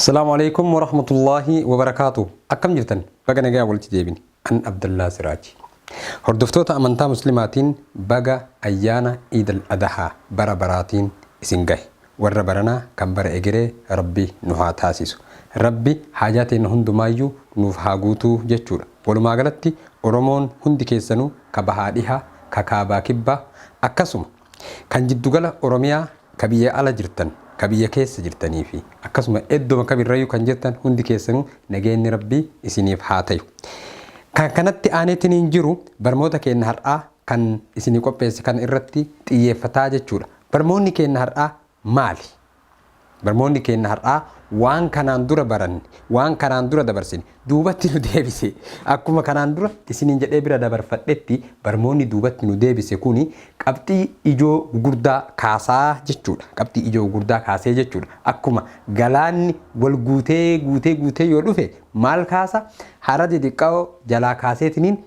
Assalaamu alaikum warahmatullaahi wabarakaatu. Akkam jirtan? Baga nagaa walitti deebine. An Abdallaa Siraaji. Hordoftoota amantaa Muslimaatiin baga ayyaana Iid al-Adahaa bara baraatiin isin gahe. Warra baranaa kan bara egeree Rabbi nu haa taasisu. Rabbi haajaa teenna hundumaayyuu nuuf haa guutuu jechuudha. Walumaa galatti Oromoon hundi keessanuu ka bahaa dhihaa, ka kaabaa kibbaa, akkasuma kan jiddugala Oromiyaa, ka biyya ala jirtan, ka biyya keessa jirtanii fi akkasuma eddoma kamirrayyuu kan jirtan hundi keessanuu nageenni Rabbii isiniif haa tayu. Kan kanatti aaneetiniin jiru barmoota keenna har'aa kan isinii qopheesse kana irratti xiyyeeffataa jechuudha. Barmoonni keenna har'aa maali? Barmoonni keenna har'aa waan kanaan dura baranne, waan kanaan dura dabarsine duubatti nu deebise. Akkuma kanaan dura isiniin jedhee bira dabarfadhetti, barmoonni duubatti nu deebise kuni qabxii ijoo gugurdaa kaasaa jechuudha. Qabxii ijoo gugurdaa kaasee jechuudha. Akkuma galaanni wal guutee guutee guutee yoo dhufe maal kaasa? Hara xixiqqoo jalaa kaaseetiniin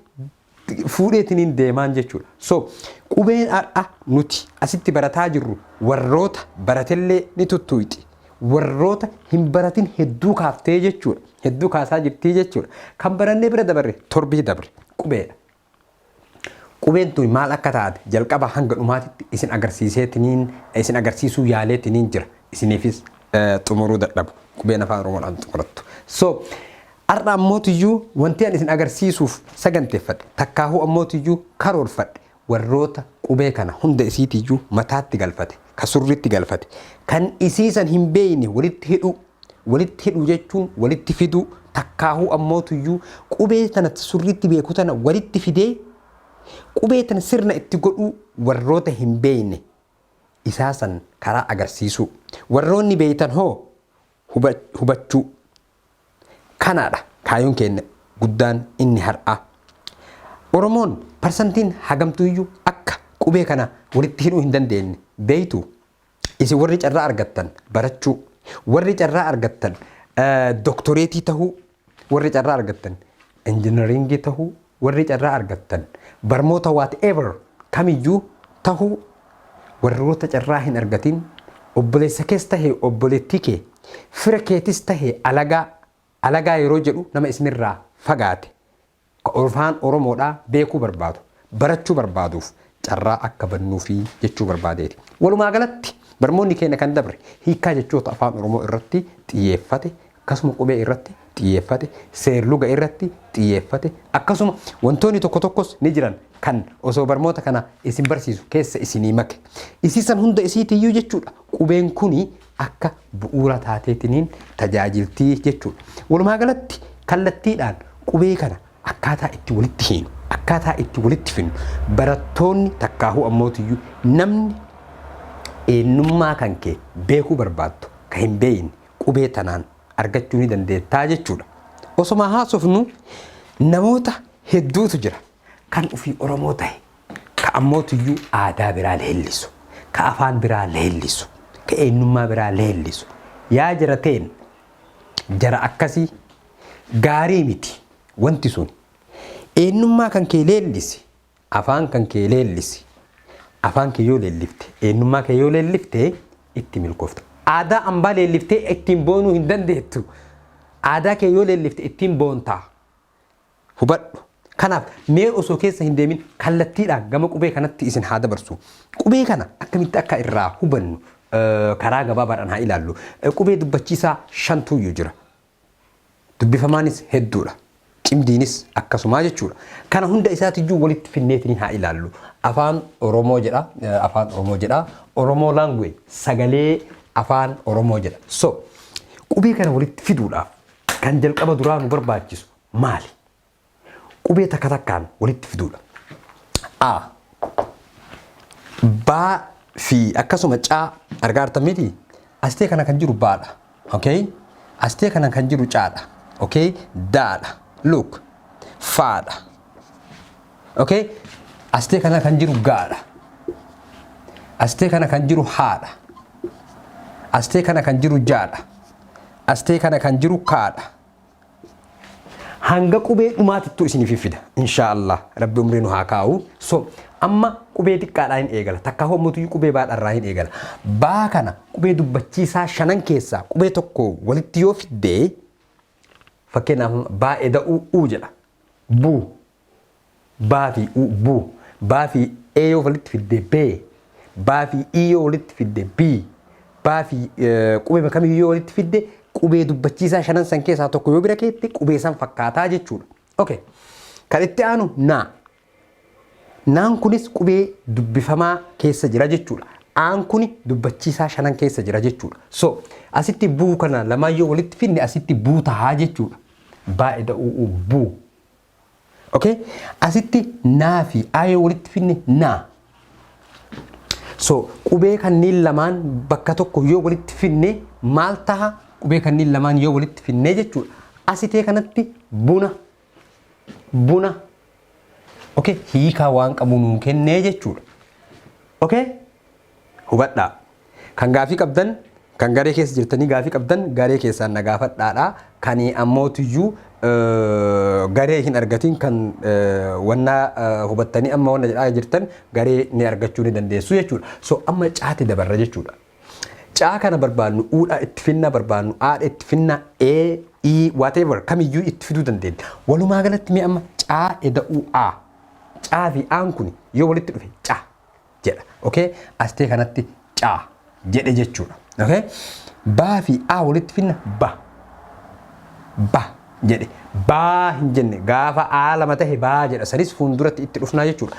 fuudheetiniin deemaan jechuudha. So qubeen har'a nuti asitti barataa jirru warroota baratellee ni tuttuuxi. Warroota hin baratin hedduu kaaftee jechuudha. Hedduu kaasaa jirtii jechuudha. Kan barannee bira dabarre torbii dabre qubeedha. Qubeen tun maal akka taate jalqaba hanga dhumaatitti isin agarsiiseetiniin, isin agarsiisuu yaaleetiniin jira. Isiniifis xumuruu dadhabu. Qubeen Afaan Oromoodhaan xumurattu. So har'a ammootiyyuu wanti ani isin agarsiisuuf saganteeffadhe, takkaahuu ammootiyyuu karoorfadhe, warroota qubee kana hunda isiitiyyuu mataatti galfate, ka surritti galfate, kan isiisan hin beeyne walitti hidhuu, walitti hidhuu jechuun walitti fiduu, takkaahuu ammootiyyuu qubee tana surritti beeku tana walitti fidee qubee tana sirna itti godhuu warroota hin beeyne isaa san karaa agarsiisuu. Warroonni beeytan hoo hubachuu. Kanaadha kaayoon keenya guddaan inni har'aa. Oromoon parsantiin hagamtuuyyuu akka qubee kana walitti hidhuu hin dandeenye beeytu. Isin warri carraa argattan barachuu, warri carraa argattan doktoreetii tahuu, warri carraa argattan injinaringii tahuu, warri carraa argattan barmoota whatever kamiyyuu tahuu, warroota carraa hin argatin, obboleessa kees tahee obboleettii kee, fira keetis tahee alagaa, alagaa yeroo jedhu nama isinirraa fagaate, ka Afaan Oromoodhaa beekuu barbaadu, barachuu barbaaduuf carraa akka bannuufi jechuu barbaadeeti. Walumaa galatti barmoonni keenya kan dabre hiikkaa jechoota Afaan Oromoo irratti xiyyeeffate, akkasuma qubee irratti xiyyeeffate, seerluga irratti xiyyeeffate, akkasuma wantoonni tokko tokkos ni jiran kan osoo barmoota kana isin barsiisu keessa isinii make. Isiisan hunda isiitiyyuu jechuudha. Qubeen kuni akka bu'uura taateetiniin tajaajiltii jechuudha. Walumaa galatti kallattiidhaan qubee kana akkaataa itti walitti hiinu, akkaataa itti walitti finnu, barattoonni takkaahuu ammootiyyuu namni eenyummaa kan kee beekuu barbaaddu ka hin beeyne qubee tanaan argachuu ni dandeettaa jechuudha. Osoma haasofnu namoota hedduutu jira kan ofii Oromoo ta'e, ka ammootiyyuu aadaa biraa leellisu, ka afaan biraa leellisu, ka eenyummaa biraa leellisu. Yaa jara teen, jara akkasii gaarii miti wanti sun. Eenyummaa kan kee leellisi, afaan kan kee leellisi. Afaan kee yoo leellifte, eenyummaa kee yoo leellifte itti milkoofta. Aadaa ambaa leelliftee ittiin boonuu hin dandeettu. Aadaa kee yoo leellifte ittiin boontaa. Hubadhu. Kanaaf mee osoo keessa hin deemin kallattiidhaan gama qubee kanatti isin haa dabarsu. Qubee kana akkamitti akka irraa hubannu karaa gabaabaadhaan haa ilaallu. Qubee dubbachiisaa shantuyyuu jira. Dubbifamaanis hedduudha. Cimdiinis akkasumaa jechuudha. Kana hunda isaatiyyuu walitti finneetiin haa ilaallu. Afaan Oromoo jedha. Afaan Oromoo jedha. Oromoo language, sagalee Afaan Oromoo jedha. So qubee kana walitti fiduudhaaf kan jalqaba duraa nu barbaachisu maali? Qubee takka takkaan walitti fiduudha. A, B fi akkasuma C argaa jirtan miti? Astee kana kan jiru baadha. Okay? Astee kana kan jiru caadha. Okay? Daadha. Look. Faadha. Okay? Astee kana kan jiru gaadha. Astee kana kan jiru haadha. Astee kana kan jiru jaadha. Astee kana kan jiru kaadha. Hanga qubee dhumaatittuu isiniif fida. Insha Allah. Rabbi umrii nu haa kaa'u. So amma qubee xiqqaadhaa hin eegala. Takka hommotuyyuu qubee baadharraa hin eegala. Baa kana qubee dubbachiisaa shanan keessaa qubee tokko walitti yoo fiddee, fakkeenyaaf baa eda'uu uu jedha. Buu. Baa fi u bu. Baa fi e yoo walitti fidde bee. Baa fi i yoo walitti fidde bii. Baa fi qubee kamiyyuu yoo walitti fidde, qubee dubbachiisaa shanan san keessaa tokko yoo bira keette, qubee san fakkaataa jechuudha. Okay. Kan itti aanu naa. Naan kunis qubee dubbifamaa keessa jira jechuudha. Aan kuni dubbachiisaa shanan keessa jira jechuudha. So asitti buu kana lamaan yoo walitti fidne, asitti buu tahaa jechuudha. Baa eda'uu buu. Okay? Asitti naa fi a yoo walitti fidne, naa. So qubee kanneen lamaan bakka tokko yoo walitti fidne maal taha? Qubee kanneen lamaan yoo walitti fidne jechuudha. Asitee kanatti buna, buna. Okay? Hiikaa waan qabu nuu kennee jechuudha. Okay? Hubadhaa. Kan gaafii qabdan, kan garee keessa jirtanii gaafii qabdan, garee keessaan na gaafadhaadha. Kan ammootiyyuu garee hin argatin, kan wanna hubattanii amma wanna jedhaa jirtan, garee ni argachuu ni dandeessu jechuudha. So amma caati dabarra jechuudha. Caa kana barbaannu uudha itti finna, barbaannu aadha itti finna, e, i, whatever, kamiyyuu itti fiduu dandeenya. Walumaa galatti mee amma caa eda'uu a. Caa fi aan kun yoo walitti dhufe ca jedha. Okay? Astee kanatti caa jedhe jechuudha. Okay? Baa fi a walitti finna, ba. Ba jedhe. Baa hin jenne. Gaafa a lama tahe baa jedha. Sanis fuulduratti itti dhufnaa jechuudha.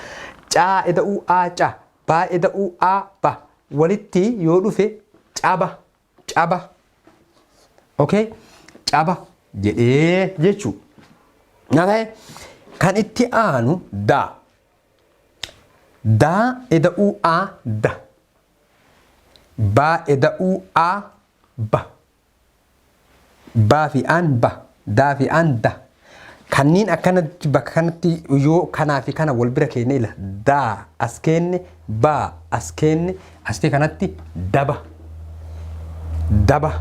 Caa eda'uu a ca. Baa eda'uu a ba. Walitti yoo dhufe caba, caba. Okay? Caba jedhee jechuudha. Okay? Kan itti aanu daa. Daa eda'uu a da. Baa eda'uu a ba. Baa fi aan ba. Daa fi aan da. Kanneen akkanatti bakka kanatti yoo kanaa fi kana wal bira keenne ila, daa as keenne, baa as keenne, astee kanatti daba. Daba.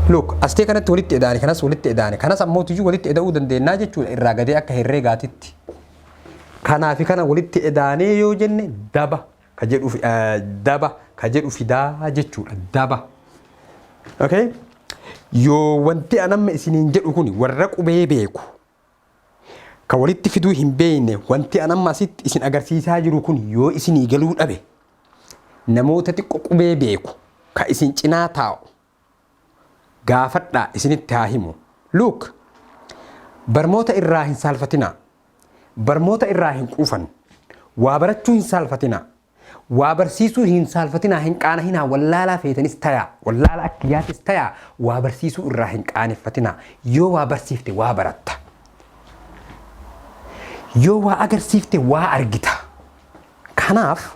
Look, astee kanatti walitti edaane, kanas walitti edaane, kanas ammoo tuyyuu walitti eda'uu dandeennaa jechuudha, irraa gadee akka herreegaatitti. Kanaa fi kana walitti edaanee yoo jenne, daba ka jedhu, daba ka jedhu fidaa jechuudha, daba. Okay? Yoo wanti anamma isiniin jedhu kun warra qubee beeku ka walitti fiduu hin beekne, wanti anamma asitti isin agarsiisaa jiru kun yoo isinii galuu dhabe, namoota xiqqoo qubee beeku ka isin cinaa taa'u gaafadhaa, isinitti haa himu. Look, barmoota irraa hin saalfatinaa. Barmoota irraa hin quufan. Waa barachuu hin saalfatinaa. Waa barsiisuu hin saalfatinaa, hin qaanahinaa. Wallaalaa feetanis tayaa. Wallaala akka yaatis tayaa. Waa barsiisuu irraa hin qaaneffatinaa. Yoo waa barsiifte waa baratta. Yoo waa agarsiifte waa argita. Kanaaf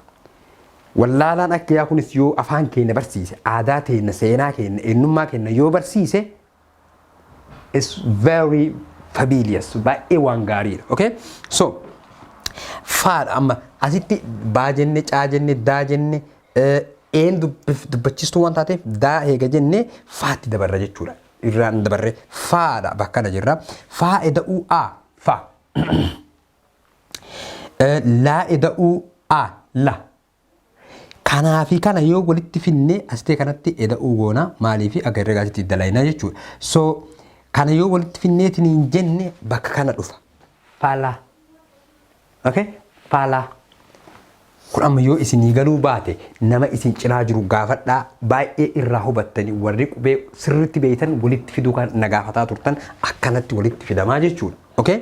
wallaalaan akka yaa kunis yoo afaan keenya barsiise, aadaa keenya, seenaa keenya, eenyummaa keenya yoo barsiise, is very fabulous, baay'ee waan gaariidha. Okay? So faadha, amma asitti baa jenne, caa jenne, daa jenne, een dubbachiistuu waan taateef daa eega jenne faatti dabarra jechuudha. Irraan dabarre faadha, bakka kana jirra. Faa eda'uu a fa. Laa eda'uu a la. Kanaa fi kana yoo walitti finne, asitee kanatti eda'uu goona, maaliif akka herregaatitti dalaynaa jechuudha. So kana yoo walitti finneetiin hin jenne, bakka kana dhufa. Fala. Okay? Fala. Kun amma yoo isinii galuu baate, nama isin cinaa jiru gaafadhaa, baay'ee irraa hubattanii. Warri qubee sirriitti beektan walitti fiduu kan na gaafataa turtan, akkanatti walitti fidamaa jechuudha. Okay?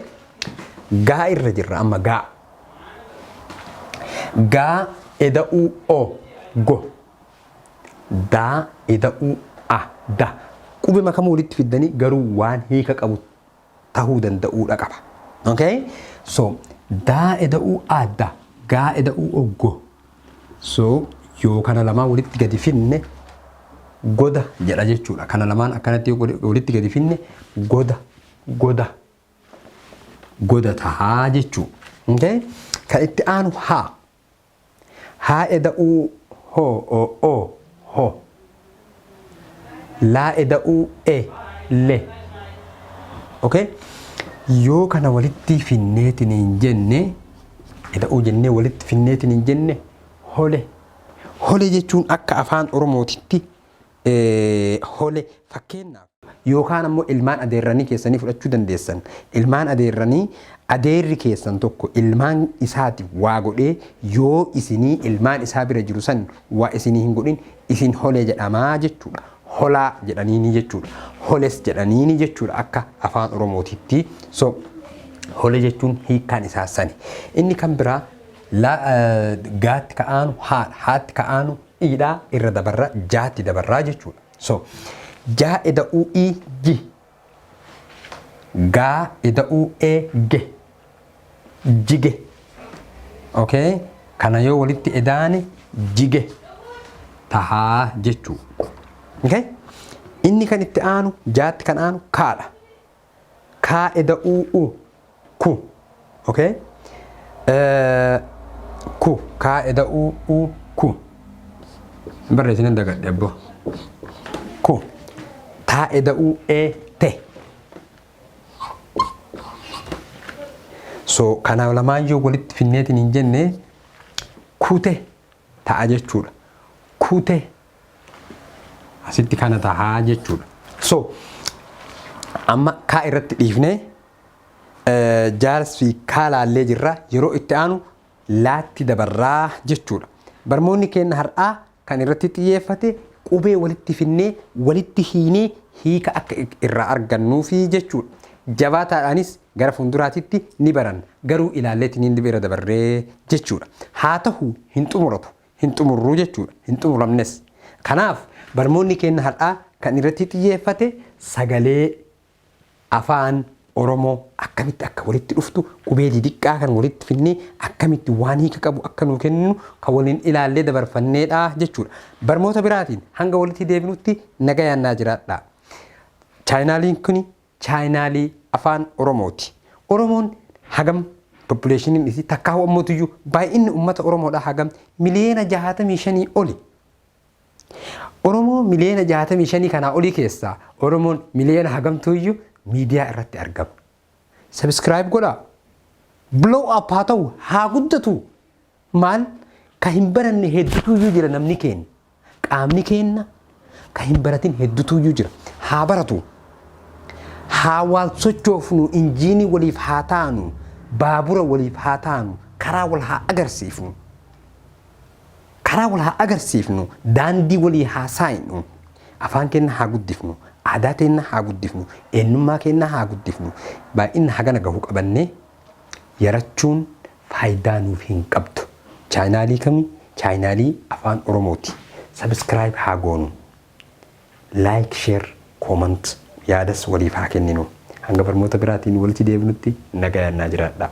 Gaa irra jirra amma, gaa. Gaa eda'uu o go. Daa eda'uu a da. Qubee makamuu walitti fiddanii garuu waan hiika qabu tahuu danda'uudha qaba. Okay? So daa eda'uu a da. Gaa eda'uu o go. So yoo kana lamaan walitti gadi finne, goda jedha jechuudha. Kana lamaan akkanatti yoo walitti gadi finne, goda, goda, goda tahaa jechuudha. Okay? Kan itti aanu haa. Haa eda'uu ho o o ho. Laa eda'uu e le. Okay? Yoo kana walitti finneetiin hin jenne, ida'uu jennee walitti finneetiin hin jenne, hole. Hole jechuun akka afaan Oromootitti hole fakkeenyaaf yookaan ammoo ilmaan adeerranii keessanii fudhachuu dandeessan. Ilmaan adeerranii, adeerri keessan tokko ilmaan isaatiif waa godhee yoo isinii ilmaan isaa bira jiru san waa isinii hin godhin, isin hole jedhamaa jechuudha. Holaa jedhaniini jechuudha. Holes jedhaniini jechuudha akka afaan Oromootitti. So hole jechuun hiikkaan isaa sani. Inni kan biraa gaatti ka'aanu haadha, haatti ka'aanu iidhaa irra dabarra, jaatti dabarraa jechuudha. So jaa ida'uu i ji, gaa ida'uu e ge, jige. Okay? Kana yoo walitti edaane jige tahaa jechuu. Okay? Inni kan itti aanu, jaatti kan aanu kaadha. Kaa ida'uu u ku. Okay? Ku kaa ida'uu u ku. Barreessinen dagadhe abbo. Ku. Taa ida'uu e te. So kanaaf lamaan yoo walitti finneetiin hin jenne kute ta'a jechuudha. Kute asitti kana ta'a jechuudha. So amma kaa irratti dhiifnee jaals fi kaa laallee jirra, yeroo itti aanu laatti dabarraa jechuudha. Barmoonni keenya har'aa kan irratti xiyyeeffate qubee walitti finnee walitti hiinee hiika akka irraa argannuufi jechuudha. Jabaataadhaanis gara fuulduraatitti ni baranna. Garuu ilaalleetiin ni bira dabarree jechuudha. Haa ta'u, hin xumuratu. Hin xumurruu jechuudha. Hin xumuramnes. Kanaaf barmoonni keenya har'aa kan irratti xiyyeeffate sagalee afaan Oromoo akkamitti akka walitti dhuftu, qubee didiqqaa kan walitti finnee akkamitti waan hiika qabu akka nuu kennu kan waliin ilaallee dabarfanneedha jechuudha. Barmoota biraatiin hanga walitti deebinutti nagayaan naa jiraadha. Chaayinaaliin kuni chaayinaalii afaan Oromooti. Oromoon hagam populationiin isii takkaa ammotuyyuu baay'inni uummata Oromoodhaa hagam? 65 miliyoona oli. Oromoo 65 miliyoona kanaa olii keessaa Oromoon miliyoona hagamtuuyyuu miidiyaa irratti argama? Subscribe godhaa. Blow up haa ta'u, haa guddatu. Maal ka hin baranne hedduutuyyuu jira namni keenya. Qaamni keenya ka hin baratin hedduutuyyuu jira. Haa baratu. Haa wal sochoofnu, injiinii waliif haa taanu, baabura waliif haa taanu, karaa wal haa agarsiifnu. Karaa wal haa agarsiifnu, daandii walii haa saayinu, afaan keenya haa guddifnu, aadaa keenya haa guddifnu, eenyummaa keenya haa guddifnu. Baay'ina hagana gahu qabannee yarachuun faayidaa nuuf hin qabdu. Chaayinaalii kami? Chaayinaalii afaan Oromooti. Subscribe haa goonu. Like, share, comment, yaadas waliif haa kenninu. Hanga barnoota biraatiin walitti deebinutti nagayaan naa jiraadha.